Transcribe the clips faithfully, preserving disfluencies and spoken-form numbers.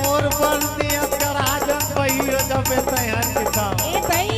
मोर बंसी अकरा जन बहिर जबे तैहर किताब। ए तई।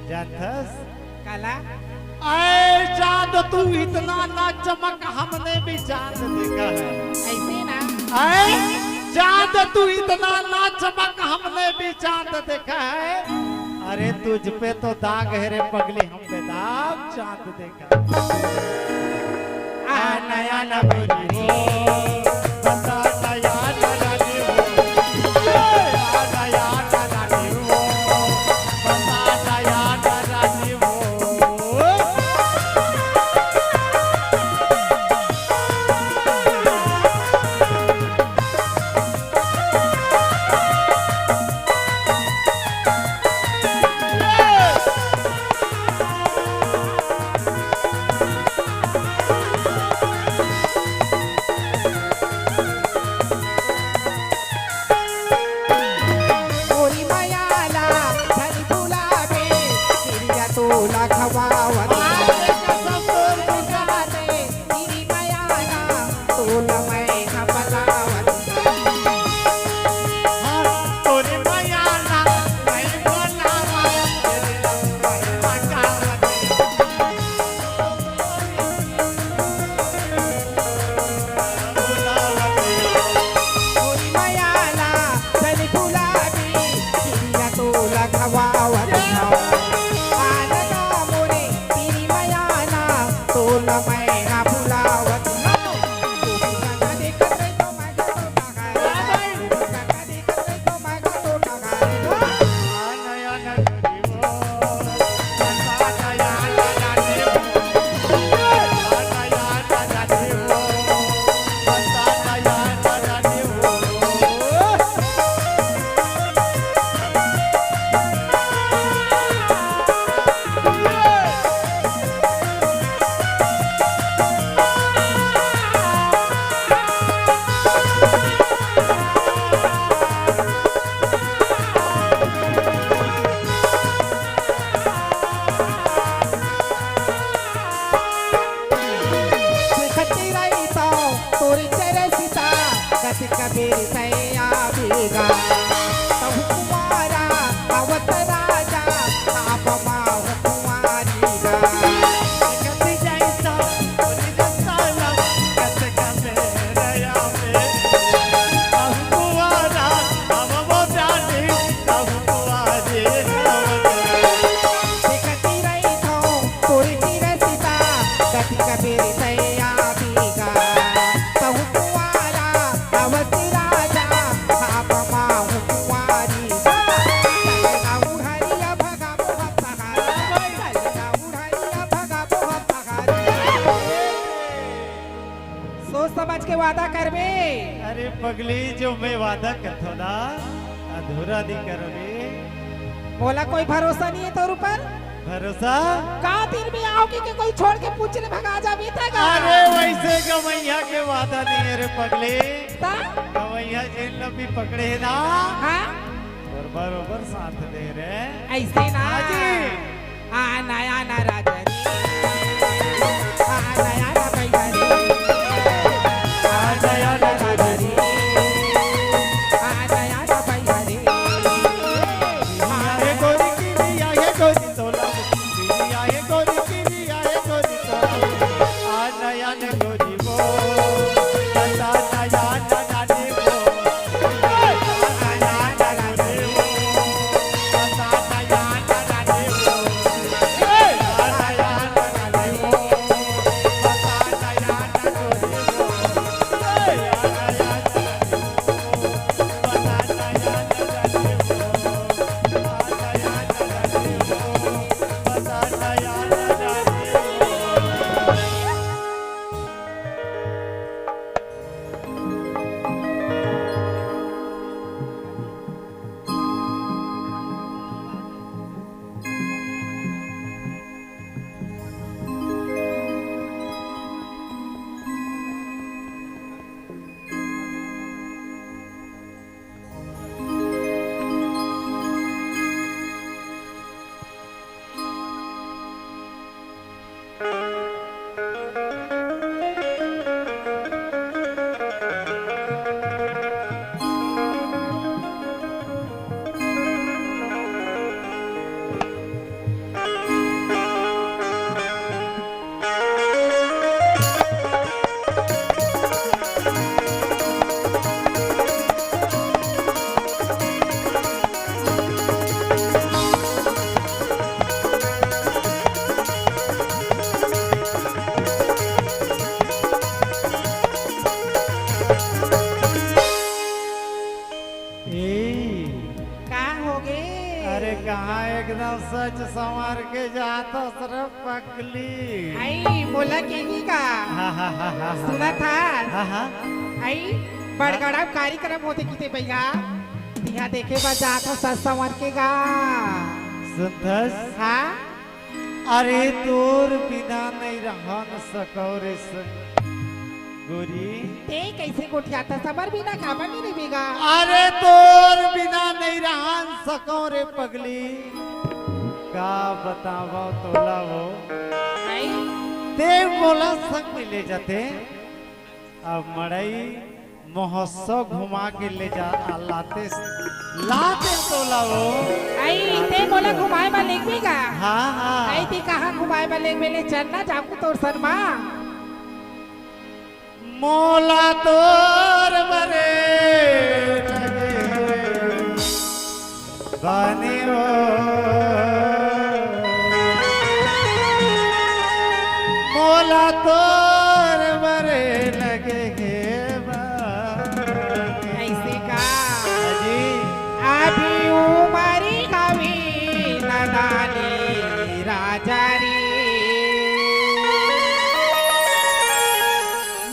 जानथस? काला? ऐ चांद, तू इतना ना चमक, हमने भी चांद देखा है। ऐसे ना। ऐ चांद, तू इतना ना चमक, हमने भी चांद देखा है। अरे, तुझ पे तो दाग है रे पगली, हम बेदाग चांद देखा है। आ नया ना बोली रे, बता नया ना रानी हो। आ नया ना रानी हो, बता नया ना रानी हो। पगली, जो मैं वादा करथों ना, अधूरा नहीं करबे। मोला कोई भरोसा नहीं है तोर ऊपर। भरोसा? का दिन में आओगे कि कोई छोड़ के पूछ ले भगा जाबे त का? अरे, वैसे गवैया के वादा नहीं है रे पगली। त? गवैया जेन ल भी पकड़े हे ना, हाँ? बरोबर, बरोबर साथ दे रे। ऐसे ना। हाँ जी। आना, आना राजा रे। आना, आना भैया रे। आना, आना राजा रे। आना, आना भैया रे। आए गोरी की भी आए गोरी तोला। भी आए गोरी की भी आए गोरी तोला। आना, आना गोरी वो। आना, आना रानी वो। ए, का होगे? अरे, कहाँ एकदम सच संवार के जात हस रे पगली? आई, मोला केही का? हाँ, हाँ, हाँ, हाँ, हाँ। सुनत हस? हाँ, हाँ। आई, बड़गड़ा कार्यक्रम होथे किते भैया, तिहाँ देखे बर जात हस सच संवार के गा। सुनथस? हाँ। अरे, तोर बिना नइ रहन सकौं रे स-, गोरी। तें कइसे गोठियाथस? हमर बिना काबर नइ रहिबे गा? अरे, तोर बिना नइ रहन सकौं रे पगली। का बतावंव तोला वो? आई? तें मोला संग में ले जाते। अब मड़ई महोत्सव घुमा के ले जा, आ, लाते, लाते तोला वो। आई, तें मोला घुमाए बर लेगबे का? हाँ, हाँ। आई, तें कहाँ घुमाए बर लेगबे, ले चल ना, जाहूँ तोर संग मा। मोला तोर बरे लगे बानी वो, मोला तोर बरे लगे हे बानी। अइसे का? जी। अभी उमर हवे नदानी राजा रे।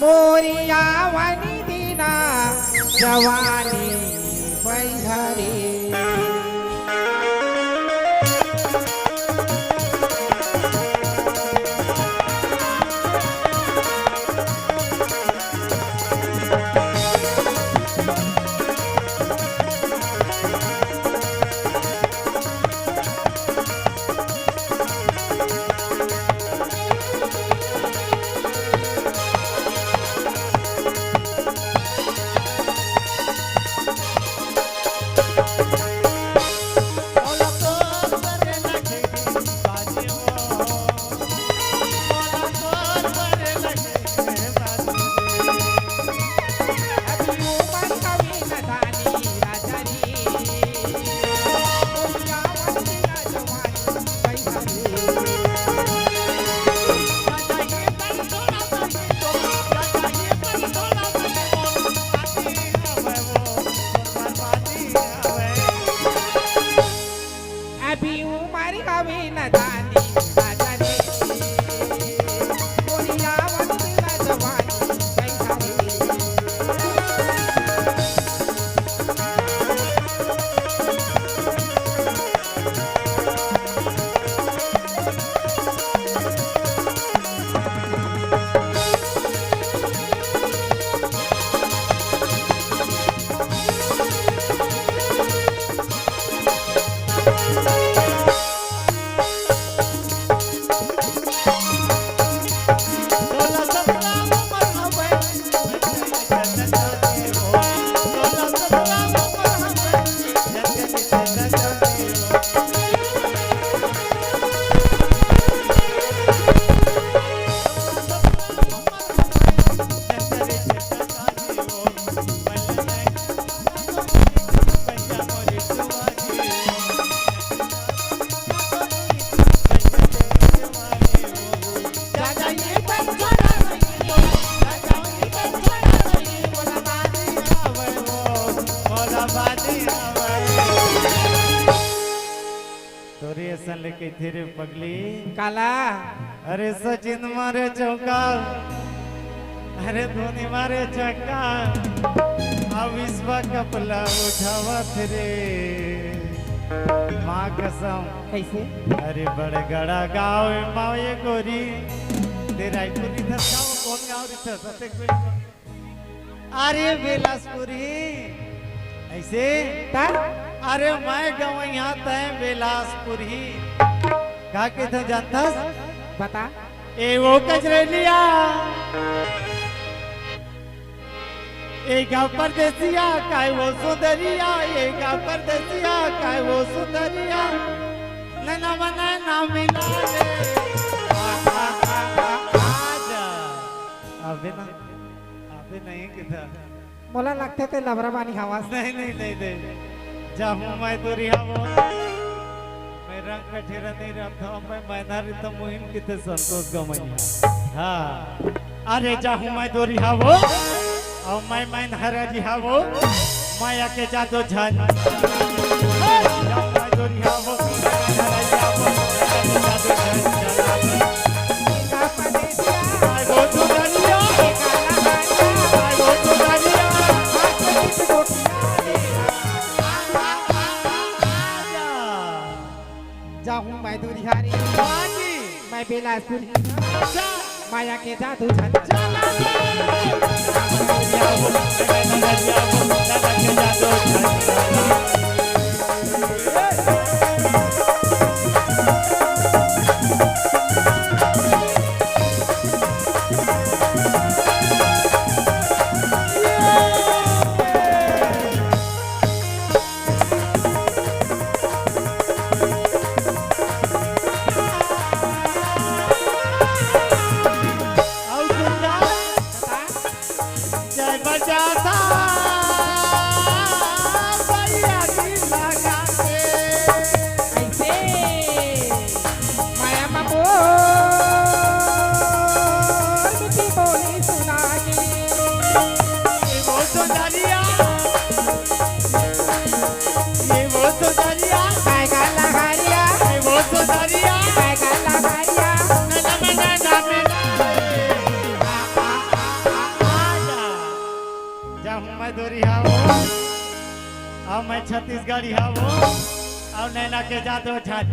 मोरी आवा नी देना जवानी पैहा रे। तोरे असन ले कहिथे रे पगली। काला? अरे सचिन मारे चौका, अरे धोनी मारे छक्का, अब विश्व कप ला उठावत रे। माँ कसम। कइसे? अरे बड़गड़ा गाँव ए माँ ये गोरी, ते रायपुर रिथस का, वो कौन गाँव रिथस? अतेक बेर अरे बिलासपुरी, अइसे? ता? अरे मैं गवइया तैं बिलासपुरी। का कहिथे जानथस? बता। ए वो कजरेलिया, ए गाँव परदेसिया, काय वो सुंदरिया, ए गाँव परदेसिया, काय वो सुंदरिया, नैना म नैना मिला ले। आ, आ, आ, आ, आ जा। अबे ना। अबे नहीं किधर। मोला लगथे ते लबरा बानी हवस। नहीं, नहीं, नहीं, नहीं। जाहूँ मैं दूरिहा वो। मैं रंग कठेरा नहीं रहता हूँ, मैं मैना रिथँव मोहिन किते संतोष गवइया। हाँ। अरे जाहूँ मैं दूरिहा वो, अउ मैं मैना रिहा वो, माया के जादू झन। जाहूँ मैं दूरिहा वो, माया के जादू झन। जाहूँ मैं दूरिहा रे, मैं बिलासपुरी। माया के जादू झन। अउ सुन ना, जय बजाता भैया जी लगा के। अइसे माया मा बोल मीठी बोली सुना के। ये वो सुंदरिया, ये वो सुंदरिया, काय काला हरिया। ये वो सुंदरिया, काय काला हरिया। ना, ना, ना, ना, ना, ना, ना। आ, आ, आ, आ, आ जा। जाहूँ मैं दूरिहा वो, अउ मैं छत्तीसगढ़िहा वो, अउ नैना के जादू झन।